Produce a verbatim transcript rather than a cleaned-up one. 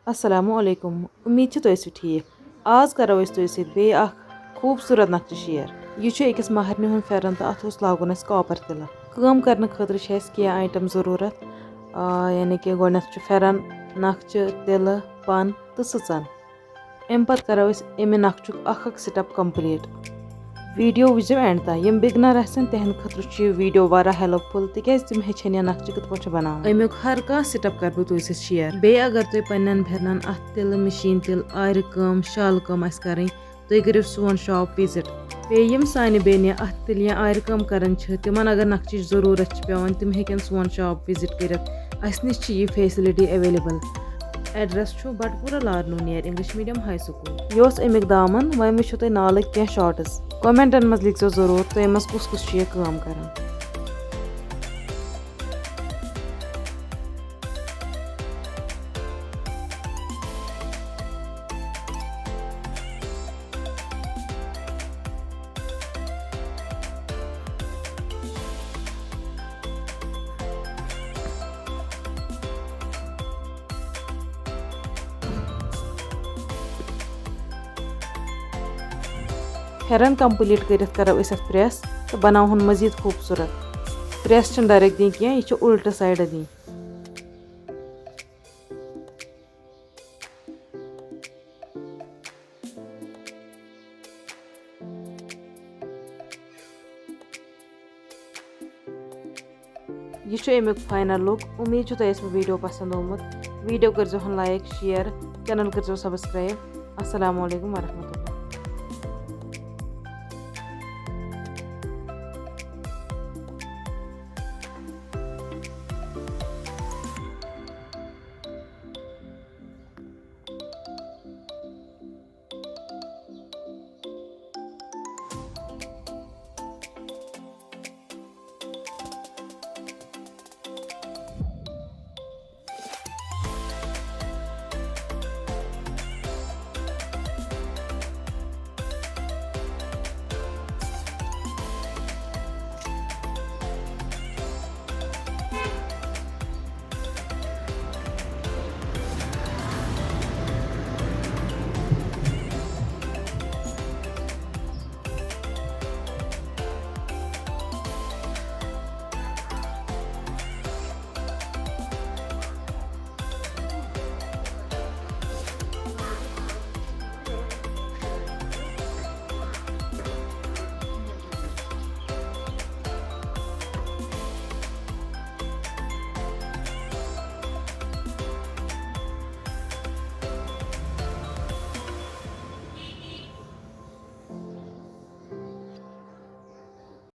السلام علیکم، امید چھِ تُہۍ ٲسِو ٹھیٖک۔ آز کرو أسۍ تُہۍ سۭتۍ بیٚیہِ اکھ خوٗبصوٗرت نقشہٕ شیئر۔ یہِ چھُ أکِس مہرنہِ ہُنٛد پھٮ۪رن تہٕ اتھ اوس لاگُن اَسہِ کاپر تِلہٕ۔ کٲم کرنہٕ خٲطرٕ چھِ اَسہِ کینٛہہ آیٹم ضروٗرت، آ، یعنی کہِ گۄڈٕنٮ۪تھ چھُ پھٮ۪رن، نقشہٕ، تِلہٕ، پن تہٕ سٕژن۔ اَمہِ پتہٕ کرو أسۍ اَمہِ نقشُک اکھ اکھ سٹیپ کمپلیٖٹ۔ ویڈیو وٕچھزیو اینڈ تام۔ یِم بگنر آسن تِہنٛدِ خٲطرٕ چھُ یہِ ویڈیو واریاہ ہیلپ فُل، تِکیازِ تِم ہیٚچھن یہِ نقشہٕ کِتھ پٲٹھۍ چھِ بناوان۔ اَمیُک ہر کانٛہہ سٹیپ کرٕ بہٕ تُہۍ سۭتۍ شیئر۔ بیٚیہِ اگر تُہۍ پننٮ۪ن پھٮ۪رنن اتھٕ تِلہٕ، مِشیٖن تِلہٕ، آرِ کٲم، شالہٕ کٲم آسہِ کرٕنۍ، تُہۍ کٔرِو سون شاپ وِزِٹ۔ بیٚیہِ یِم سانہِ بیٚنہِ اتھٕ تِلہٕ یا آرِ کٲم کران چھِ، تِمن اگر نقشٕچ ضروٗرت چھِ پٮ۪وان، تِم ہیٚکن سون شاپ وِزِٹ کٔرِتھ۔ اسہِ نِش چھِ یہِ فیسلٹی اویلیبل۔ ایڈریس چھُ بٹپورہ لارنو نیر انگلش میڈیم ہاے سکول۔ یہِ اوس امیُک دامن، وۄنۍ وٕچھِو تُہۍ نالٕکۍ کینٛہہ شاٹس۔ کمنٹن منٛز لیکھزیو ضروٗر تُہۍ منٛز کُس کُس چھُ یہِ کٲم کران۔ پھٮ۪رن کمپلیٖٹ کٔرِتھ کرو أسۍ اتھ پریس تہٕ بناوہون مزید خوٗبصوٗرت۔ پریس چھِنہٕ ڈائریکٹ دِنۍ کینٛہہ، یہِ چھِ الٹہٕ سایڈٕ دِنۍ۔ یہِ چھُ اَمیُک فاینل لُک۔ امید چھُ تۄہہِ آسِوٕ ویڈیو پسند آمُت۔ ویڈیو کٔرزیٚو ہن لایک، شیئر، چینل کٔرزیٚو سبسکرائب۔ السلام علیکم ورحمۃ اللہ۔